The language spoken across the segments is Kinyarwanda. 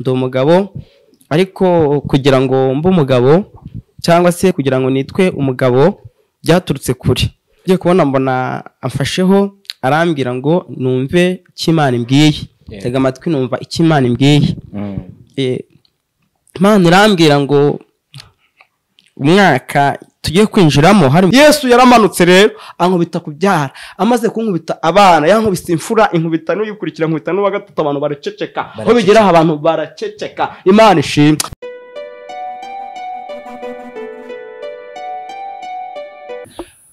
Ndi umugabo, ariko kugira ngo mbe umugabo cyangwa se kugira ngo nitwe umugabo byaturutse kure. Ngiye kubona mbona amfasheho arambwira ngo numve icyo Imana imbwiye. Tega amatwi numva icyo Imana imbwiye. Imana irambwira ngo umwaka tugiye kwinjiramo hari Yesu yaramanutse rero ankubita kubyara, amaze kunkubita abana, yankubise imfura, inkubita n'uyikurikira, inkubita n'uwa gatatu, abantu baraceceka. Aho bigera abantu baraceceka. Imana ishimwe.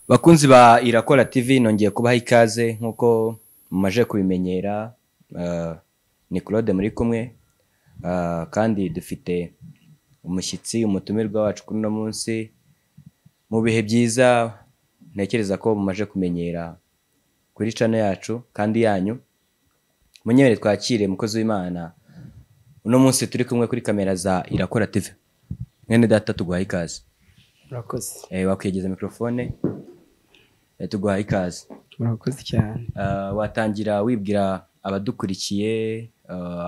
Bakunzi ba Irakora TV, nongeye kubaha ikaze nkuko mumaje kubimenyera. Ni Claude muri kumwe, kandi dufite umushyitsi, umutumirwa wacu kuri uno munsi. Mu bihe byiza ntekereza ko mumaje kumenyera kuri channel yacu kandi yanyu, munyemere twakire umukozi w'Imana uno munsi turi kumwe kuri kamera za Irakora TV. Mwene data, tuguhaye ikaze. Murakoze. Wakwegeza microphone, tuguhaye ikaze. Murakoze cyane. Watangira wibwira abadukurikiye,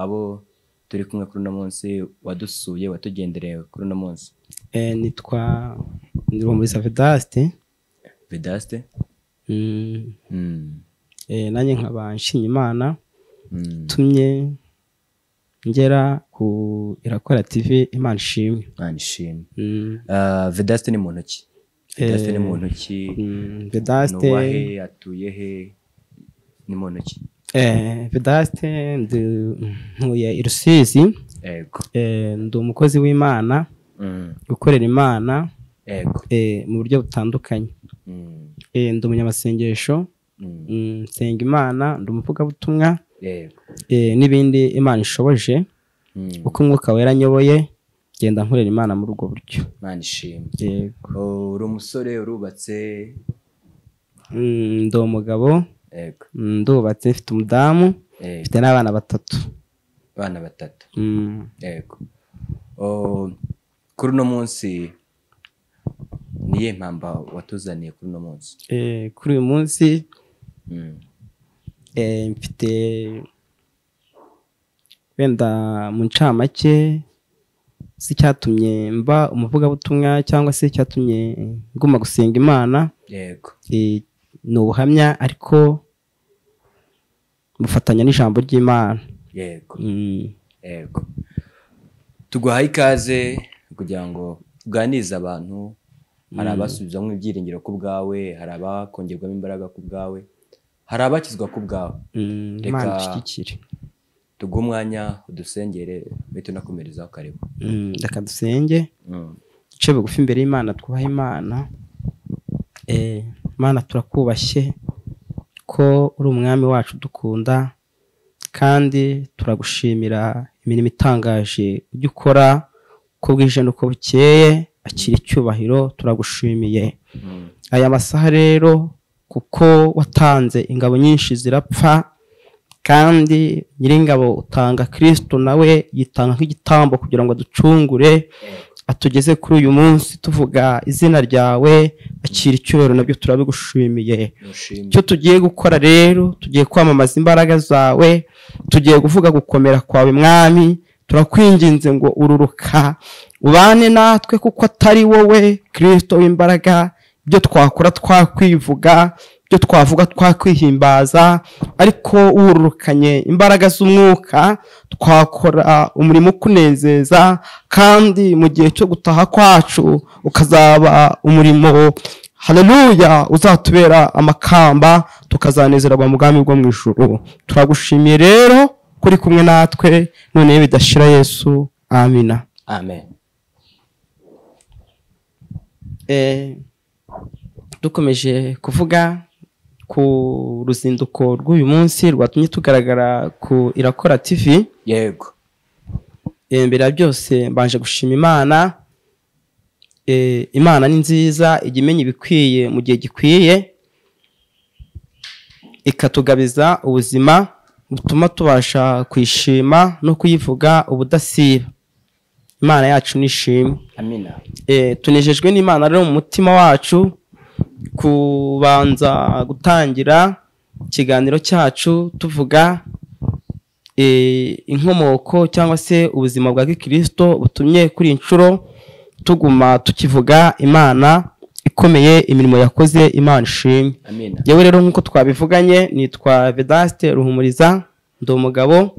abo turi kumwe kuri uno munsi, wadusuye, watugendereye kuri uno munsi. Nitwa Ndirumuriza Vedaste. Vedaste. Nanjye nkaba nshimye Imana tumye ngera ku Irakora TV. Imana ishimwe. Imana ishimwe. Vedaste ni muntu ki? Vedaste ni muntu ki? Vedaste nuwahe, atuye he, ni muntu ki? Vedaste ntuye i Rusizi. Yego. Ndi umukozi w'Imana, gukorera Imana. Yego. Mu buryo butandukanye. Ndi umunyamasengesho, nsenga Imana, ndi umuvugabutumwa. Yego. N'ibindi Imana ishoboje, uko umwuka wera nyoboye, genda nkorera Imana muri ubwo buryo. Imana ishimwe. Yego. Uri umusore, urubatse? Ndi umugabo. Yego. Ndubatse, mfite umudamu, mfite n'abana batatu. Abana batatu. Yego. Kuri uno munsi niye mpamba watuzaniye kuri uno munsi? Kuri uyu munsi mfite wenda mu ncamake si cyatumye mba umuvugabutumwa cyangwa se cyatumye nguma gusenga Imana. Yego. Ni ubuhamya ariko bufatanya n'ijambo ry'Imana. Yego. Yego. Tuguhaye ikaze kugira ngo uganirize abantu. Hari abasubizamo ibyiringiro ku bwawe, hari abakongerwamo imbaraga ku bwawe, hari abakizwa ku bwawe. Imana ishyigikire. Tuguhe umwanya udusengere bite tunakomerezaho. Karibu. Reka dusenge. Duce bugufi imbere y'Imana, twubahe Imana. Imana turakubashye ko uri umwami wacu dukunda, kandi turagushimira imirimo itangaje ujya ukora uko bwije n'uko bukeye. Akira icyubahiro, turagushimiye. Aya masaha rero kuko watanze ingabo nyinshi zirapfa, kandi nyiringabo utanga Kristo nawe yitanga nk'igitambo kugira ngo aducungure, atugeze kuri uyu munsi tuvuga izina ryawe. Akira icyubahiro, nabyo turabigushimiye. Icyo tugiye gukora rero, tugiye kwamamaza imbaraga zawe, tugiye kuvuga gukomera kwawe Mwami. Turakwinginze ngo ururuka ubane natwe, kuko atari wowe Kristo w'imbaraga. Ibyo twakora twakwivuga, ibyo twavuga twakwihimbaza, ariko wururukanye imbaraga z'umwuka twakora umurimo ukunezeza, kandi mu gihe cyo gutaha kwacu ukazaba umurimo, haleluya, uzatubera amakamba, tukazanezerwa mu bwami bwo mu ijuru. Turagushimiye rero kuri kumwe natwe none bidashira Yesu. Amina. Amen. Dukomeje kuvuga ku ruzinduko rw'uyu munsi rwatumye tugaragara ku Irakora TV. Yego. Mbere ya byose mbanje gushima Imana. Imana ni nziza, ijya imenya ibikwiye mu gihe gikwiye, ikatugabiza ubuzima butuma tubasha kwishima no kuyivuga ubudasiba. Imana yacu nishimwe. Amina. Tunejejwe n'Imana rero mu mutima wacu kubanza gutangira ikiganiro cyacu tuvuga Inkomoko cyangwa se ubuzima bwa Gikristo butumye kuri inshuro tuguma tukivuga Imana ikomeye, imirimo yakoze, Imana ishimwe. Amina. Yewe rero nkuko twabivuganye nitwa Vedaste Ruhumuriza, ndi umugabo,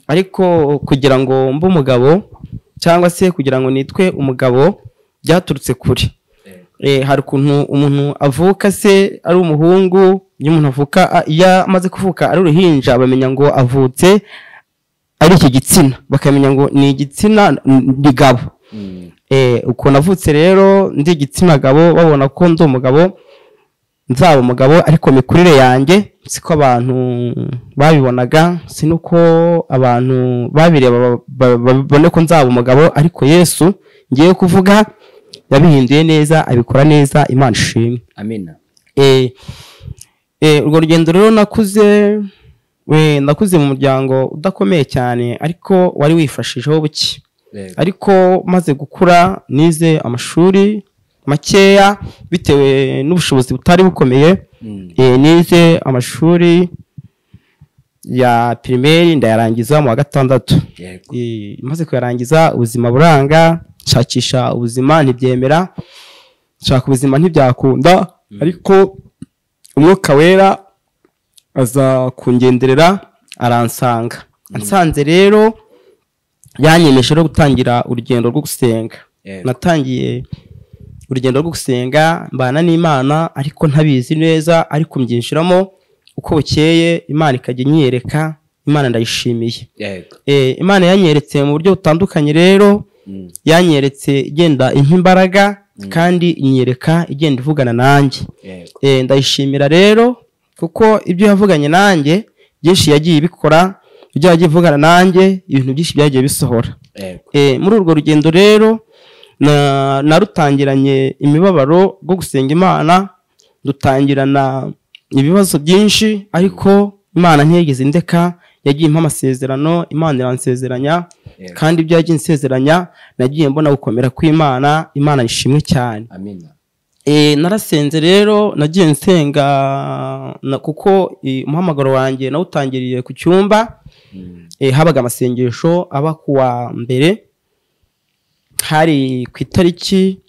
ariko kugira ngo mbe umugabo cyangwa se kugira ngo nitwe umugabo byaturutse kure. Hari ukuntu umuntu avuka se ari umuhungu, iyo umuntu avuka iyo amaze kuvuka ari uruhinja bamenya ngo avutse ari iki gitsina, bakamenya ngo ni igitsina ni gabo. Uko navutse rero ndi igitsina gabo, babona ko ndi umugabo, nzaba umugabo, ariko mikurire yanjye siko abantu babibonaga, sinuko abantu babireba babone ko nzaba umugabo, ariko Yesu ngiye kuvuga yabihinduye neza, abikora neza, Imana ishimwe. Amina. Urwo rugendo rero nakuze mu muryango udakomeye cyane, ariko wari wifashijeho buke. Ariko maze gukura nize amashuri makeya bitewe n'ubushobozi butari bukomeye. Nize amashuri ya primaire ndayarangiza mu wa 6. Maze kuyarangiza ubuzima buranga, nshakisha ubuzima ntibyemera, nshaka ubuzima ntibyakunda, ariko Umwuka Wera aza kungenderera aransanga. Ansanze rero yanyemeje rero gutangira urugendo rwo gusenga. Natangiye urugendo rwo gusenga mbana n'Imana ariko ntabizi neza, ariko mbyinjiramo uko bukeye Imana ikajya inyereka. Imana ndayishimiye. Imana yanyeretse mu buryo butandukanye rero, yanyeretse igenda impa imbaraga kandi inyereka igenda ivugana nanjye. Ndayishimira rero kuko ibyo yavuganye nanjye byinshi yagiye ibikora, ibyo yagiye ivugana nanjye ibintu byinshi byagiye bisohora. Muri urwo rugendo rero narutangiranye imibabaro rwo gusenga Imana, dutangirana ibibazo byinshi, ariko Imana ntiyigeze indeka, yagiye impa amasezerano, Imana iransezeranya, kandi ibyo yagiye insezeranya nagiye mbona gukomera kw'Imana. Imana ishimwe cyane. Amina. Narasenze rero, nagiye nsenga kuko umuhamagaro wanjye nawutangiriye ku cyumba. Habaga amasengesho aba kuwa mbere, hari ku itariki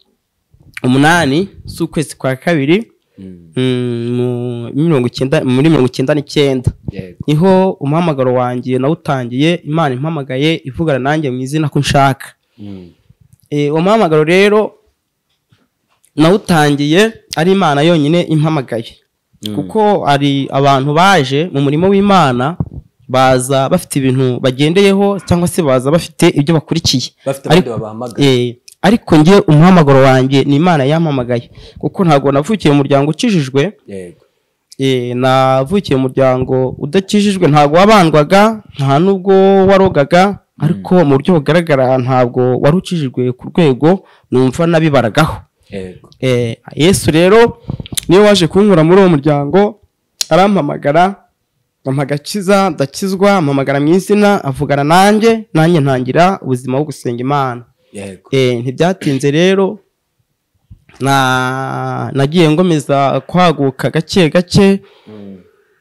8 z'ukwezi kwa 2 muri 1999. Niho umuhamagaro wanjye nawutangiye, Imana impamagaye ivugana nanjye mu izina ko nshaka. Uwo muhamagaro rero nawutangiye ari Imana yonyine impamagaye, kuko ari abantu baje mu murimo w'Imana baza bafite ibintu bagendeyeho cyangwa se baza bafite ibyo bakurikiye, ariko ngiye umuhamagaro wanjye ni Imana yampamagaye, kuko ntabwo navukiye mu muryango ukijijwe. Navukiye mu muryango udakijijwe, ntabwo wabandwaga, nta nubwo warogaga, ariko mu buryo bugaragara ntabwo wari ukijijwe ku rwego numva nabibaragaho. Yesu rero niwe waje kunkura muri uwo muryango, arampamagara, ampa agakiza, ndakizwa, ampamagara mu izina, avugana nanjye, nanjye ntangira ubuzima bwo gusenga Imana. Ntibyatinze rero nagiye ngomeza kwaguka gake gake,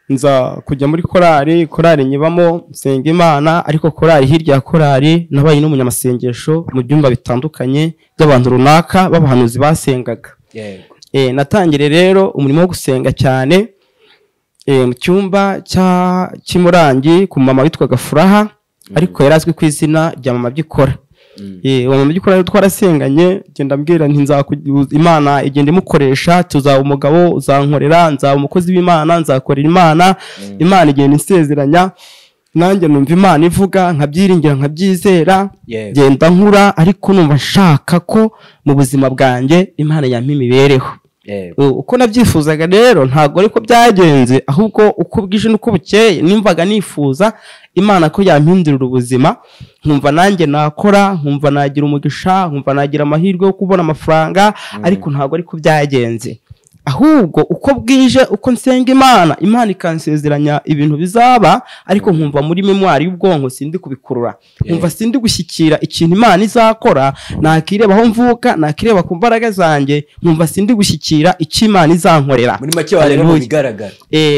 nza kujya muri korari, korari nyibamo nsenga Imana, ariko korari hirya ya korari nabaye n'umunyamasengesho mu byumba bitandukanye by'abantu runaka b'abahanuzi basengaga. Natangire rero umurimo wo gusenga cyane mu cyumba cya Kimurangi ku mama witwaga Furaha, ariko yarazwi ku izina rya Mama Byikora. Uwo Mama Byikora twarasenganye, genda mbwira nti Imana igenda imukoresha, tuzaba umugabo uzankorera, nzaba umukozi w'Imana, nzakorera Imana. Imana igenda insezeranya, nanjye numva Imana ivuga, nkabyiringira, nkabyizera, genda nkura, ariko numva nshaka ko mu buzima bwanjye Imana yampa imibereho. Uko nabyifuzaga rero ntabwo ariko byagenze, ahubwo uko bwije n'uko bukeye nimvaga nifuza Imana ko yampindurira ubuzima, nkumva nanjye nakora, nkumva nagira umugisha, nkumva nagira amahirwe yo kubona amafaranga, ariko ntabwo ariko byagenze. Ahubwo uko bwije uko nsenga Imana, Imana ikansezeranya ibintu bizaba, ariko nkumva muri memoire y'ubwonko sindi kubikurura, nkumva sindi gushyikira ikintu Imana izakora. Nakireba aho mvuka, nakireba ku mbaraga zanjye, nkumva sindi gushyikira icyo Imana izankorera. Muri make wareba mu bigaragara,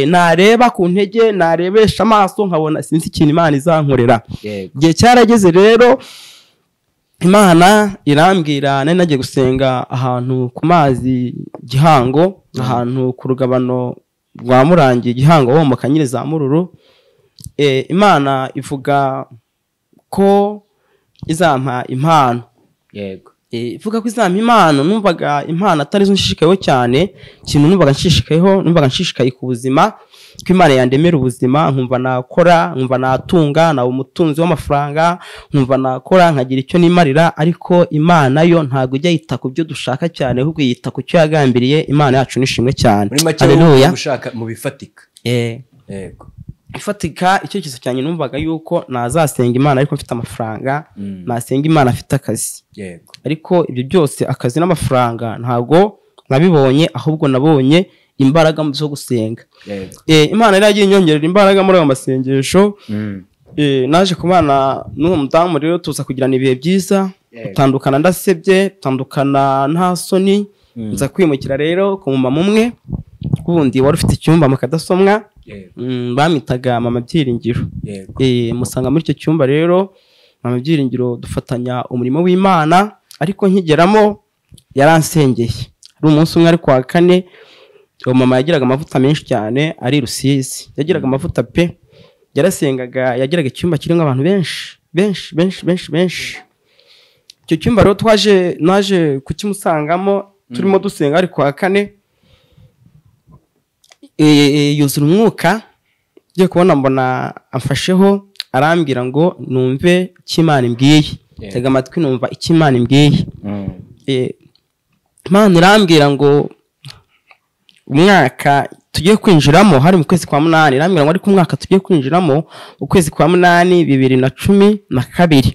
nareba ku ntege, narebesha amaso nkabona sinzi ikintu Imana izankorera. Igihe cyarageze rero Imana irambwira, nari nagiye gusenga ahantu ku mazi Gihango, ahantu ku rugabano rwa Murangi Gihango womoka nyine za Mururu. Imana ivuga ko izampa impano. Yego. Ivuga ko izampa impano. Numvaga impano atari zo nshishikayeho cyane, ikintu numvaga nshishikayeho, numvaga nshishikaye ku buzima, ko Imana yandemera ubuzima, nkumva nakora, nkumva natunga, naba umutunzi w'amafaranga, nkumva nakora nkagira icyo nimarira. Ariko Imana yo ntabwo ijya yita ku byo dushaka cyane, ahubwo yita ku cyo yagambiriye. Imana yacu nishimwe cyane. Muri make ushaka mu bifatika. Yego. Ifatika. Icyerekezo cyanjye numvaga yuko nazasenga Imana ariko mfite amafaranga, nasenga Imana afite akazi. Yego. Ariko ibyo byose akazi n'amafaranga ntabwo nabibonye, ahubwo nabonye imbaraga zo gusenga. Imana yari yagiye inyongerera imbaraga muri ayo masengesho. Naje kubana n'uwo mudamu rero, tuza kugirana ibihe byiza, tandukana ndasebye, tandukana nta soni. Nza kwimukira rero ku mumama umwe wundi wari ufite icyumba mu Kadasomwa, bamwitaga Mama Byiringiro. Musanga muri icyo cyumba rero Mama Byiringiro, dufatanya umurimo w'Imana. Ariko nkigeramo yaransengeye. Ari umunsi umwe ari kwa kane, uwo mama yagiraga amavuta menshi cyane, ari Rusizi, yagiraga amavuta pe, yarasengaga, yagiraga icyumba kirimo abantu benshi benshi benshi benshi benshi. Icyo cyumba rero twaje, naje kukimusangamo turimo dusenga ari kwa kane, yuzura umwuka. Ngiye kubona mbona amfasheho, arambwira ngo numve icyo Imana imbwiye. Tega amatwi numva icyo Imana imbwiye. Imana irambwira ngo umwaka tugiye kwinjiramo, hari mu kwezi kwa 8, irambwira ngo ariko umwaka tugiye kwinjiramo ukwezi kwa 8 2012.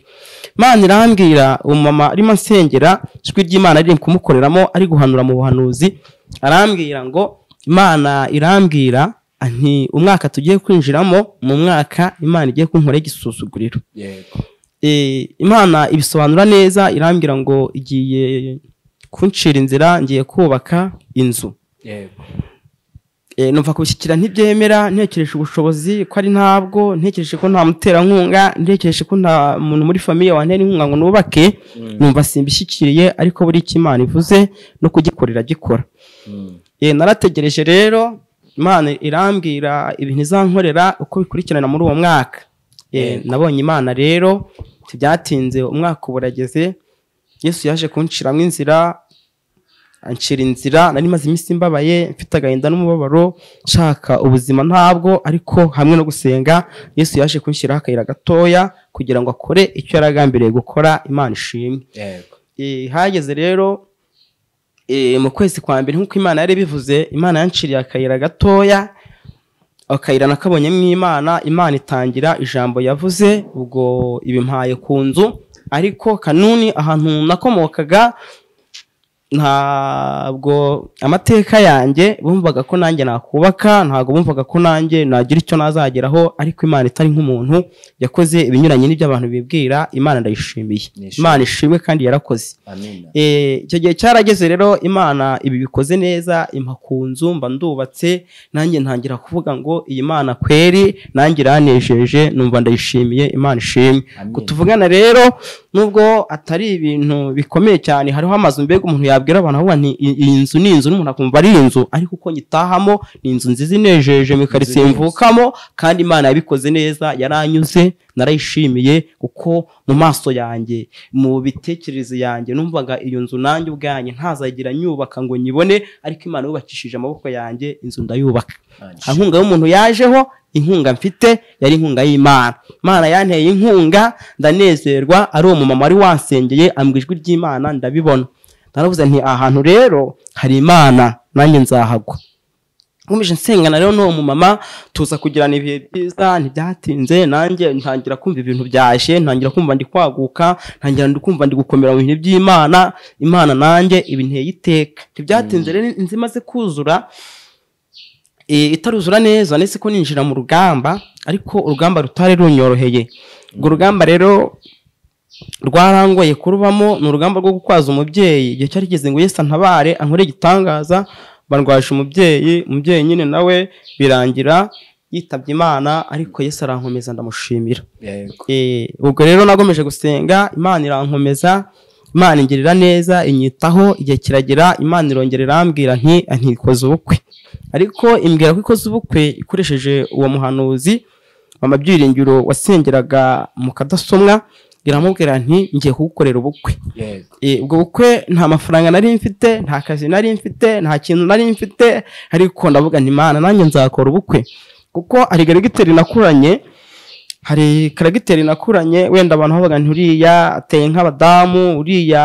Imana irambwira, umumama arimo ansengera, ijwi ry'Imana riri kumukoreramo, ari guhanura mu buhanuzi, arambwira ngo Imana irambwira nti umwaka tugiye kwinjiramo, mu mwaka Imana igiye kunkora igisuzuguriro. Yego. Imana ibisobanura neza, irambwira ngo igiye kuncira inzira, ngiye kubaka inzu. Yego. Numva kubishyikira ntibyemera, ntekereje ubushobozi ko ari ntabwo, ntekereje ko nta muterankunga, ntekereje ko nta muntu muri famiye wantera inkunga ngo nubake, numva simbishyikiriye. Ariko buri icyo Imana ivuze no kugikorera gikora. Narategereje rero, Imana irambwira ibintu izankorera uko bikurikirana muri uwo mwaka. Nabonye Imana rero, ntibyatinze umwaka uburageze, Yesu yaje kunciramo inzira, ancira inzira. Nari maze iminsi mbabaye, mfite agahinda n'umubabaro, nshaka ubuzima ntabwo, ariko hamwe no gusenga Yesu yaje kunshyiraho akayira gatoya kugira ngo akore icyo yaragambiriye gukora. Imana ishimwe. Yego. Hageze rero mu kwezi kwa mbere, nk'uko Imana yari bivuze, Imana yanciriye akayira gatoya, akayira nakabonyemo Imana. Imana itangira ijambo yavuze, ubwo ibimpaye ku nzu. Ariko kanuni ahantu nakomokaga ntabwo amateka yanjye bumvaga ko nanjye nakubaka, ntabwo bumvaga ko nanjye nagira icyo nazageraho. Ariko Imana itari nk'umuntu, yakoze ibinyuranye n'ibyo abantu bibwira. Imana ndayishimiye, Imana ishimwe kandi yarakoze. Icyo gihe cyarageze rero, Imana ibi bikoze neza, impa ku nzu, mba ndubatse, nanjye ntangira kuvuga ngo iyi Mana kweri nanjye iranejeje, numva ndayishimiye. Imana ishimwe. Kutuvugana rero nubwo atari ibintu bikomeye cyane, hariho amazu mbega umuntu yabwira abantu avuga nti iyi nzu ni inzu, n'umuntu akumva ari inzu, ariko uko nyitahamo ni inzu nziza inejeje mu karitsiye mvukamo, kandi Imana yabikoze neza, yaranyuze, narayishimiye, kuko mu maso yanjye, mu bitekerezo yanjye numvaga iyo nzu nanjye ubwanjye ntazagira nyubaka ngo nyibone, ariko Imana yubakishije amaboko yanjye inzu ndayubaka. Inkunga y'umuntu yajeho, inkunga mfite yari inkunga y'Imana. Imana yanteye inkunga ndanezerwa, ari uwo mumama wari wansengeye ambwa ijwi ry'Imana ndabibona. Naravuze nti ahantu rero hari Imana nanjye nzahagwa. Nkomeje nsengana rero n'uwo mumama, tuza kugirana ibihe byiza, ntibyatinze nanjye ntangira kumva ibintu byaje, ntangira kumva ndi kwaguka, ntangira ndi kumva ndi gukomera mu bintu by'Imana, Imana nanjye ibinteye iteka. Ntibyatinze rero inzu imaze kuzura, itaruzura neza nese ko ninjira mu rugamba, ariko urugamba rutari runyoroheye. Urwo rugamba rero rwarangoye kurubamo, ni urugamba rwo gukwaza umubyeyi. Igihe cyari kigeze ngo Yesu antabare ankore igitangaza, barwaje umubyeyi, umubyeyi nyine nawe birangira yitabye Imana, ariko Yesu arankomeza ndamushimira. Ubwo rero nagomeje gusenga, Imana irankomeza, Imana ingirira neza, inyitaho, igihe kiragera Imana irongera irambwira nti ntikoze ubukwe. Ariko imbwira ko ikoze ubukwe ikoresheje uwo muhanuzi Mama Byiringiro wasengeraga mu Kadasomwa, iramubwira nti ngiye kugukorera ubukwe. Ubwo bukwe nta mafaranga nari mfite, nta kazi nari mfite, nta kintu nari mfite, ariko ndavuga nti Imana nanjye nzakora ubukwe. Kuko hari karagiteri nakuranye, hari karagiteri nakuranye, wenda abantu bavuga nti uriya ateye nk'abadamu, uriya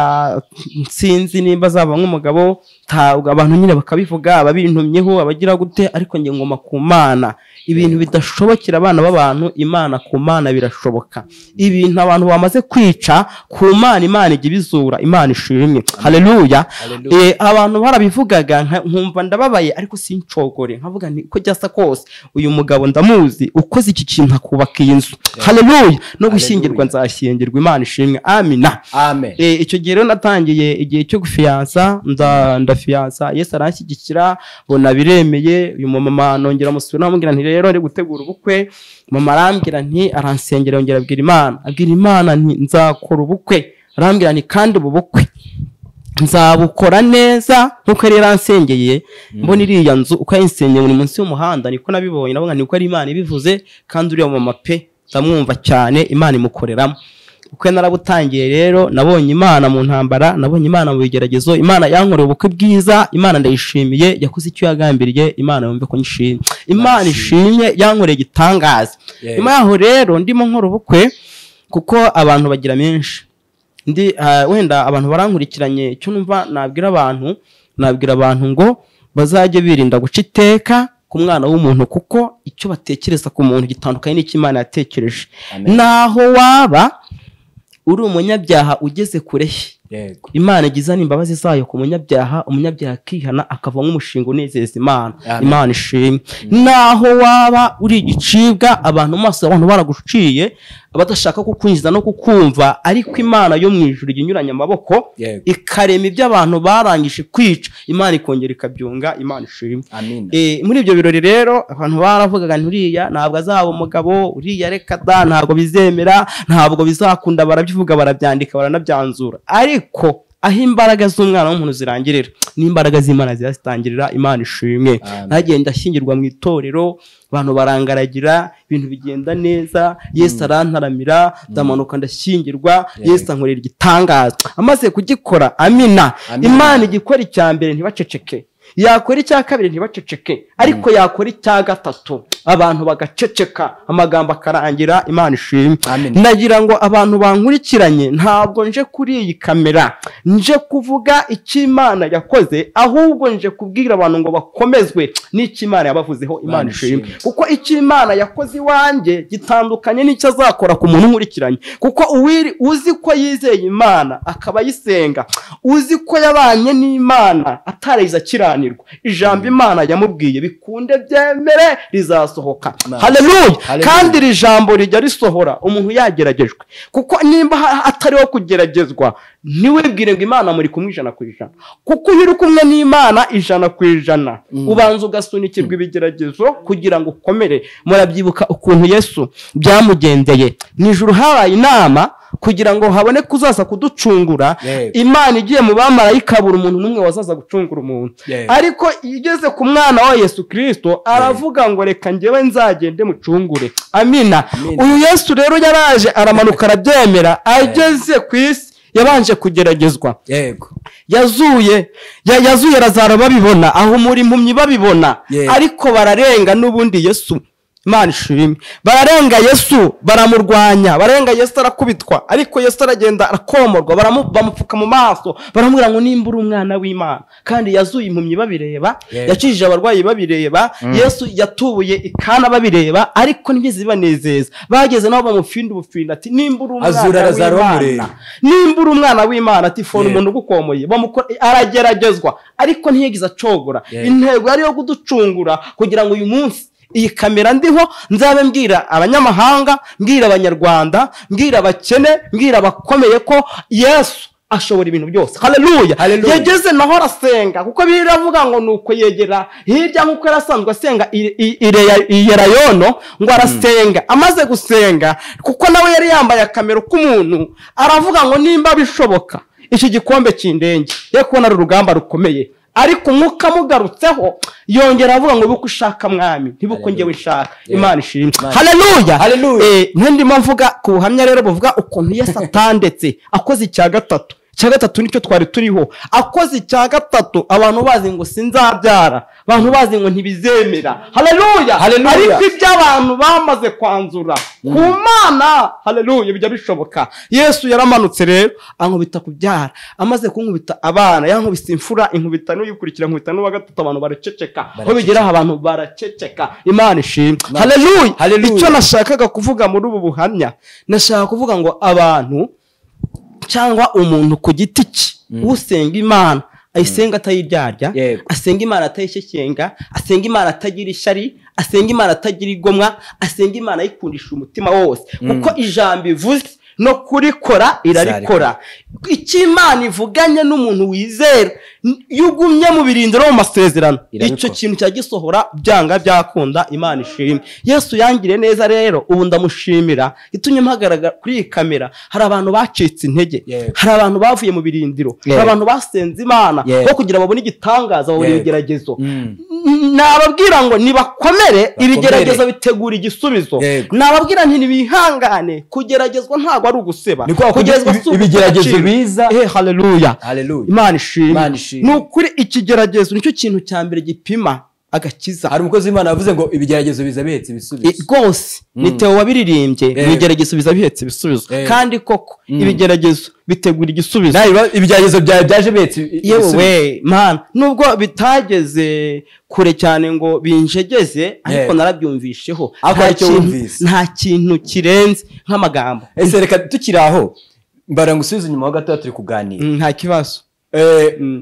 nsinzi nimba azaba nk'umugabo, ntabwo abantu nyine bakabivuga, ababintumyeho abagira gute, ariko nge ngoma ku Mana. Ibintu bidashobokera abana b'abantu, Imana ku Mana birashoboka. Ibintu abantu bamaze kwica ku Mana, Imana ijya ibizura, Imana ishimwe. Haleluya. Abantu barabivugaga nkumva ndababaye, ariko sincogore, nkavuga nti uko byasa kose uyu mugabo ndamuzi, ukoze iki kintu akubaka iyi nzu. Haleluya. No gushyingirwa nzashyingirwa, Imana ishimwe. Amina. Amen. Icyo gihe rero natangiye igihe cyo gufiyansa, ndafiyansa, Yesu aranshyigikira, bona biremeye. Uyu mumama nongera musura namubwira nti rero ari gutegura ubukwe. Mama arambwira nti aransengera, yongera abwira Imana, abwira Imana nti nzakora ubukwe. Arambwira nti kandi ubu bukwe nzabukora neza nkuko yari yaransengeye. Mbona iriya nzu uko yayinsengeye muri munsi y'umuhanda, niko nabibonye, navuga nti uko ari Imana ibivuze, kandi uriya mama pe ndamwumva cyane, Imana imukoreramo. Ubukwe narabutangiye rero, nabonye Imana mu ntambara, nabonye Imana mu bigeragezo, Imana yankoreye ubukwe bwiza, Imana ndayishimiye, yakoze icyo yagambiriye, Imana yumve ko nyishimye, Imana ishimye, yankoreye igitangaza. Nyuma yaho rero ndimo nkora ubukwe, kuko abantu bagira menshi, ndi wenda abantu barankurikiranye, icyo numva nabwira abantu, nabwira abantu ngo bazajye birinda guca iteka ku mwana w'umuntu, kuko icyo batekereza ku muntu gitandukanye n'icyo Imana yatekereje. Naho waba uri umunyabyaha ugeze kure, Imana igizana imbabazi zayo ku munyabyaha, umunyabyaha akihana akava nk'umushinga unezeza Imana. Imana ishimwe. Naho waba uri igicibwa, abantu maso abantu baraguciye, abadashaka kukwinjiza no kukumva, ariko Imana yo mu ijuru inyuranye amaboko, ikarema ibyo abantu barangije kwica, Imana ikongera ikabyunga. Imana ishimwe. Muri ibyo birori rero abantu baravugaga nti uriya ntabwo azaba umugabo, uriya reka da, ntabwo bizemera, ntabwo bizakunda, barabyivuga, barabyandika, baranabyanzura. Ariko aho imbaraga z'umwana w'umuntu zirangirira, n'imbaraga z'Imana zitangirira. Imana ishimwe. Nagenda ashyingirwa mu itorero, abantu barangaragira, ibintu bigenda neza, Yesu arantaramira, ndamanuka ndashyingirwa, Yesu ankorera igitangaza. Amaze kugikora, amina. Imana igikora icya mbere ntibaceceke, yakora icya kabiri ntibaceceke, ariko yakora icya gatatu abantu bagaceceka, amagambo akarangira. Imana ishimwe. Ndagira ngo abantu bankurikiranye, ntabwo nje kuri iyi kamera nje kuvuga icyo Imana yakoze, ahubwo nje kubwira abantu ngo bakomezwe n'icyo Imana yabavuzeho. Imana ishimwe. Kuko icyo Imana yakoze iwanjye gitandukanye n'icyo azakora ku muntu nkurikiranye. Kuko uzi ko yizeye Imana akaba ayisenga, uzi ko yabanye n'Imana atarigeze akiranirwa, ijambo Imana yamubwiye bikunde byemere rizasohoka. Haleluya. Kandi iri jambo rijya risohora umuntu yageragejwe, kuko nimba atariho kugeragezwa ntiwibwire ngo Imana muri kumwe 100%, kuko iyo uri kumwe n'Imana 100% ubanza ugasunikirwa ibigeragezo kugira ngo ukomere. Murabyibuka ukuntu Yesu byamugendeye mu ijuru, habaye inama kugira ngo habone kuzaza kuducungura. Imana igiye mu bamarayika buri umuntu n'umwe wazaza gucungura umuntu, ariko igeze ku mwana wa Yesu Kristo aravuga ngo reka njyewe nzagende mucungure. Amina. Uyu Yesu rero yaraje aramanuka arabyemera, ageze ku isi yabanje kugeragezwa. Yazuye Lazaro babibona, aho muri impumyi babibona, ariko bararenga n'ubundi Yesu Imana ishimwe. Bararenga Yesu baramurwanya, barenga Yesu arakubitwa, ariko Yesu aragenda arakomorwa, bamupfuka mu maso, baramubwira ngo nimba uri umwana w'Imana. Kandi yazuye impumyi babireba, yakijije abarwayi babireba, Yesu yatubuye ikana babireba, ariko ntibyize bibanezeza. Bageze naho bamufinda ubufinda ati nimba uri umwana w'Imana, nimba uri umwana w'Imana, ati fona umuntu ugukomoye. Arageragezwa ariko ntiyigize acogora. Intego yari yo kuducungura kugira ngo uyu munsi iyi kamera ndiho nzabe mbwira abanyamahanga, mbwira abanyarwanda, mbwira abakene, mbwira abakomeye ko Yesu ashobora ibintu byose. Haleluya. Yageze naho arasenga, kuko biravuga ngo nuko yegera hirya nkuko yarasanzwe asenga Iyerayono, ngo arasenga. Amaze gusenga, kuko nawe yari yambaye akamero k'umuntu, aravuga ngo nimba bishoboka iki gikombe cy'indenge, ye kubona ari urugamba rukomeye. Ariko umwuka mugarutseho yongera avuga ngo buko ushaka mwami, ntibuko ngewe nshaka. Imana ishimwe. Haleluya. Ndimo mvuga ku buhamya rero buvuga ukuntu Yesu atandetse akoze icya gatatu. Icya gatatu nicyo twari turiho. Akoze icya gatatu abantu bazi ngo sinzabyara, abantu bazi ngo ntibizemera. Haleluya. Ariko ibyo abantu bamaze kwanzura ku Mana, haleluya, bijya bishoboka. Yesu yaramanutse rero ankubita kubyara, amaze kunkubita abana, yankubise imfura, inkubita n'uyikurikira, inkubita n'uwa gatatu, abantu baraceceka. Aho bigera abantu baraceceka. Imana ishimwe. Haleluya. Icyo nashakaga kuvuga muri ubu buhamya, nashaka kuvuga ngo abantu cyangwa umuntu ku giti cye usenga Imana, ayisenga atayiryarya, asenga Imana atayishyekenga, asenga Imana atagira ishyari, asenga Imana atagira igomwa, asenga Imana ayikundisha umutima wose, kuko ijambo ivuze no kurikora irarikora. Icyo Imana ivuganye n'umuntu wizera, iyo ugumye mu birindiro mu masezerano, icyo kintu cyagisohora byanga byakunda. Imana ishimwe. Yesu yangire neza rero, ubu ndamushimira itumye mpagaragara kuri iyi kamera. Hari abantu bacitse intege, hari abantu bavuye mu birindiro, hari abantu basenze Imana bo kugira babone igitangaza, babone ibigeragezo. Nababwira ngo nibakomere, ibigeragezo bitegura igisubizo. Nababwira nti nibihangane, kugeragezwa ntabwo ari uguseba, kugezwa ibigeragezo biza. Haleluya. Imana ishimwe. Nukuri ikigeragezo nicyo kintu cya mbere gipima agakiza. Hari umukozi w'Imana yavuze ngo ibigeragezo biza bihetse ibisubizo. Rwose ni Theo wabiririmbye, ibigeragezo biza bihetse ibisubizo. Kandi koko ibigeragezo bitegura igisubizo. Ibigeragezo byawe byaje bihetse ibisubizo. Yewe Mana, nubwo bitageze kure cyane ngo binjegeze, ariko narabyumvisheho. Nta kintu kirenze nk'amagambo. Ese reka tukiri aho, mbara ngusubize inyuma ho gato turi kuganira. Nta kibazo.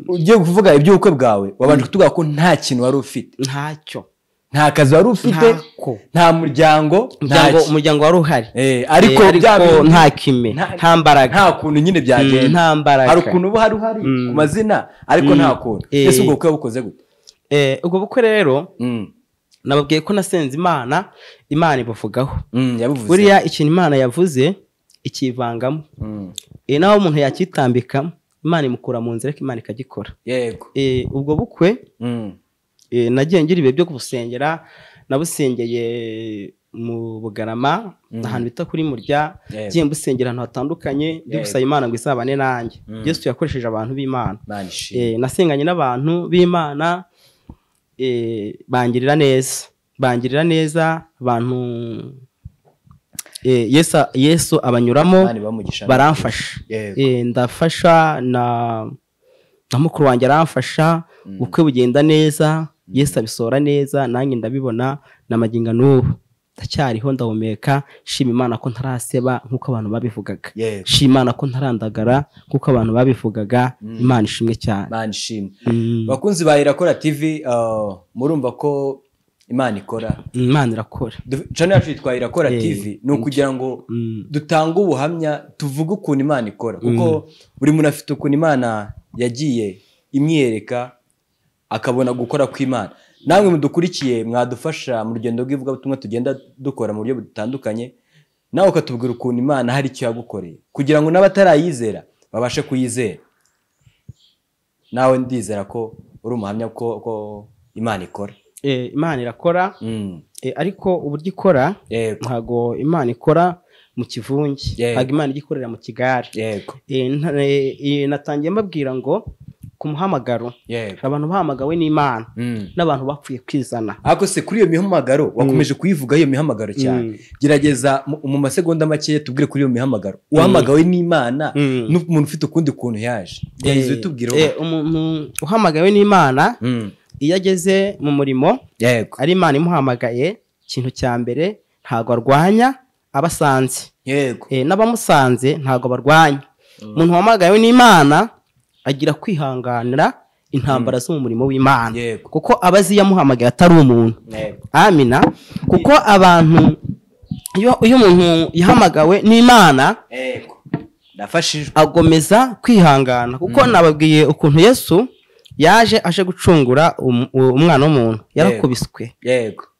Ugiye kuvuga iby'ubukwe bwawe, wabanje kutubwira ko nta kintu wari ufite. Ntacyo. Nta kazi wari ufite, nta muryango, umuryango wari uhari. Ariko nta kime, nta mbaraga, nta kuntu nyine byagenda, nta mbaraga. Hari ukuntu uba uhari ku mazina, ariko nta kuntu. Ese ubwo bukwe bukoze gute? Ubwo bukwe rero nababwiye ko nasenze Imana, Imana ibuvugaho. Buriya ikintu Imana yavuze ikivangamo, naho umuntu yakitambikamo, Imana imukura mu nzira, Imana ikagikora. Yego. Ubwo bukwe nagiye ngira ibihe byo kubusengera, nabusengeye mu Bugarama, ahantu bita kuri Murya, ngiye mbusengera ahantu hatandukanye, ndi gusaba Imana ngo izabane nanjye. Yesu yakoresheje abantu b'Imana. Nasenganye n'abantu b'Imana, bangirira neza, bangirira neza abantu. Yesu abanyuramo baramfasha. Ndafasha na mukuru wanjye aramfasha, ubukwe bugenda neza, Yesu abisora neza, nanjye ndabibona na magingo n'ubu ndacyariho ndahumeka. Shima Imana ko ntaraseba nkuko abantu babivugaga, shima Imana ko ntarandagara nkuko abantu babivugaga. Imana ishimwe cyane. Imana ishimwe. Bakunzi ba Irakora TV, murumva ko Imana ikora. Imana irakora. Channel yacu yitwa Irakora TV, ni ukugira ngo dutange ubuhamya, tuvuge ukuntu Imana ikora, kuko buri muntu afite ukuntu Imana yagiye imwereka akabona gukora kw'Imana. Namwe mudukurikiye mwadufasha mu rugendo rw'ivugabutumwa tugenda dukora mu buryo butandukanye, nawe ukatubwira ukuntu Imana hari icyo yagukoreye kugira ngo n'abatarayizera babashe kuyizera. Nawe ndizera ko uri umuhamya ko Imana ikora. Imana irakora, ariko uburyo ikora ntago Imana ikora mu kivunge, ntago Imana igikorera mu kigare. Natangiye mbabwira ngo ku muhamagaro. Abantu bahamagawe n'Imana n'abantu bapfuye kwizana. Ariko se kuri iyo mihamagaro wakomeje kuyivuga iyo mihamagaro cyane, gerageza mu masegonda make tubwire kuri iyo mihamagaro. Uhamagawe n'Imana n'umuntu ufite ukundi kuntu yaje, gerageza utubwire. Umuntu uhamagawe n'Imana iyo ageze mu murimo ari Imana imuhamagaye, ikintu cya mbere ntago arwanya abasanze. N'abamusanze ntago barwanya. Umuntu wahamagawe n'Imana agira kwihanganira intambara zo mu murimo w'Imana, kuko abazi yamuhamagaye atari umuntu. Amina. Kuko abantu iyo umuntu yahamagawe n'Imana agomeza kwihangana, kuko nababwiye ukuntu Yesu yaje aje gucungura umwana w'umuntu, yarakubiswe.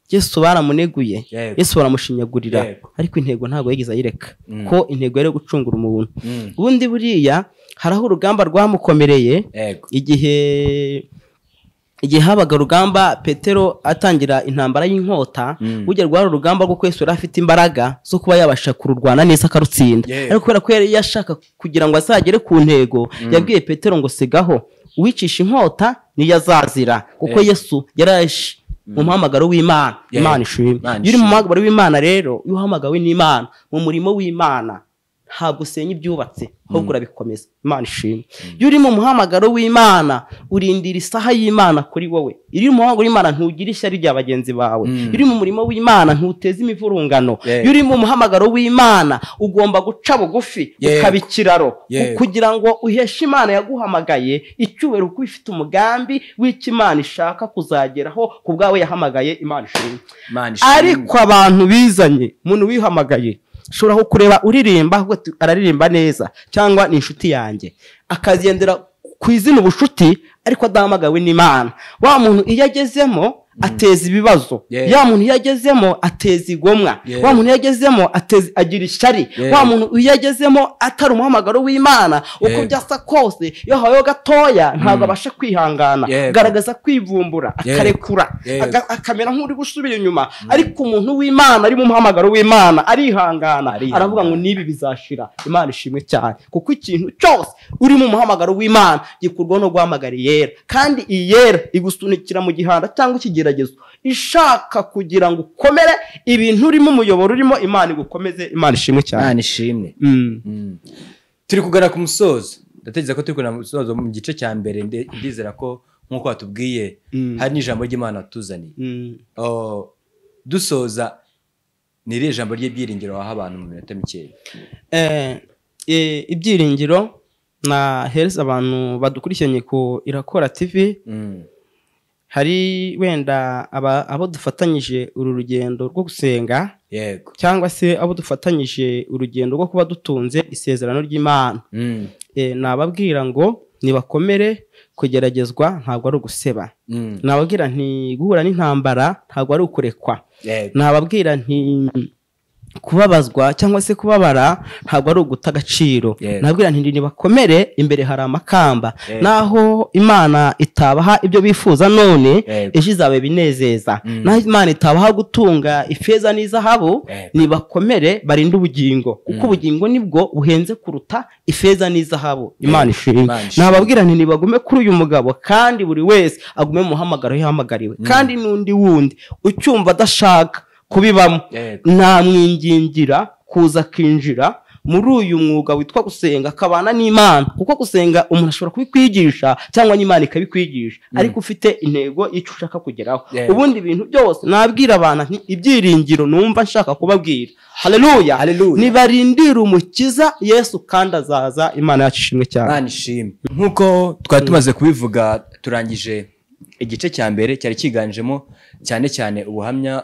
Yesu baramuneguye, Yesu baramushinyagurira, ariko intego ntabwo yigeze ayireka, ko intego yari gucungura umuntu. Ubundi buriya haraho urugamba rwamukomereye, igihe habaga urugamba Petero atangira intambara y'inkota, burya rwari urugamba rwo Yesu yari afite imbaraga zo kuba yabasha kururwana neza akarutsinda, ariko kubera ko yari yashaka kugira ngo azagere ku ntego, yabwiye Petero ngo sigaho, uwicisha inkota niyo azazira, kuko Yesu yaraje mu muhamagaro w'Imana. Imana ishimwe. Iyo uri mu muhamagaro w'Imana rero, iyo uhamagawe n'Imana mu murimo w'Imana, ntabwo usenya ibyubatse, ahubwo urabikomeza. Imana ishimwe. Iyo uri mu muhamagaro w'Imana, urindira isaha y'Imana kuri wowe. Iyo uri mu muhamagaro w'Imana ntugira ishyari rya bagenzi bawe. Iyo uri mu murimo w'Imana ntuteza imivurungano. Iyo uri mu muhamagaro w'Imana ugomba guca bugufi, ukaba ikiraro, kugira ngo uheshe Imana yaguhamagaye icyubahiro, kuko ifite umugambi w'icyo Imana ishaka kuzageraho ku bwawe yahamagaye. Imana ishimwe. Ariko abantu bizanye, umuntu wihamagaye ushobora kureba uririmba araririmba neza cyangwa ni inshuti yanjye, akagendera ku izina ubushuti, ariko adahamagawe n'Imana. Wa muntu iyo agezemo ateza ibibazo, ya muntu iyo agezemo ateza igomwa, wa muntu iyo agezemo agira ishyari, wa muntu iyo agezemo atari umuhamagaro w'Imana, uko byasa kose iyo habayeho gatoya ntabwo abasha kwihangana, garagaza kwivumbura, akarekura, akamera nk'uri gusubira inyuma. Ariko umuntu w'Imana ari mu muhamagaro w'Imana arihangana, aravuga ngo nibi bizashira. Imana ishimwe cyane, kuko ikintu cyose uri mu muhamagaro w'Imana gikurwaho no guhamagara iyera, kandi iyera igusunikira mu gihanda cyangwa ikigeragezo, ishaka kugira ngo ukomere ibintu urimo, umuyoboro urimo, Imana igukomeze. Imana ishimwe cyane. Imana ishimwe. Turi kugana ku musozo, ndatekereza ko turi kugana ku musozo mu gice cya mbere. Ndizera ko nk'uko watubwiye hari n'ijambo ry'Imana watuzaniye. Dusoza, ni irihe jambo ry'ibyiringiro waha abantu mu minota mikeya? Ibyiringiro nahereza abantu badukurikiranye ku Irakora TV, hari wenda abo dufatanyije uru rugendo rwo gusenga, cyangwa se abo dufatanyije urugendo rwo kuba dutunze isezerano ry'Imana, nababwira ngo nibakomere, kugeragezwa ntabwo ari uguseba. Nababwira nti guhura n'intambara ntabwo ari ukurekwa. Nababwira nti kubabazwa cyangwa se kubabara ntabwo ari uguta agaciro. Nabwira nti nibakomere, imbere hari amakamba, naho Imana itabaha ibyo bifuza none, ejo izabe binezeza. Naho Imana itabaha gutunga ifeza n'izahabu, nibakomere barinde ubugingo, kuko ubugingo nibwo buhenze kuruta ifeza n'izahabu. Imana ishimwe. Nababwira nti nibagume kuri uyu mugabo, kandi buri wese agume mu muhamagaro yahamagariwe, kandi n'undi wundi ucyumva adashaka kubibamo, namwingingira kuza akinjira muri uyu mwuga witwa gusenga, akabana n'Imana. Kuko gusenga umuntu ashobora kubikwigisha cyangwa n'Imana ikabikwigisha, ariko ufite intego y'icyo ushaka kugeraho. Ubundi ibintu byose nabwira abantu nti ibyiringiro numva nshaka kubabwira. Haleluya. Nibarindira umukiza Yesu kandi azaza. Imana yacu ishimwe cyane. Imana ishimwe. Nkuko twari tumaze kubivuga, turangije igice cya mbere cyari cyiganjemo cyane cyane ubuhamya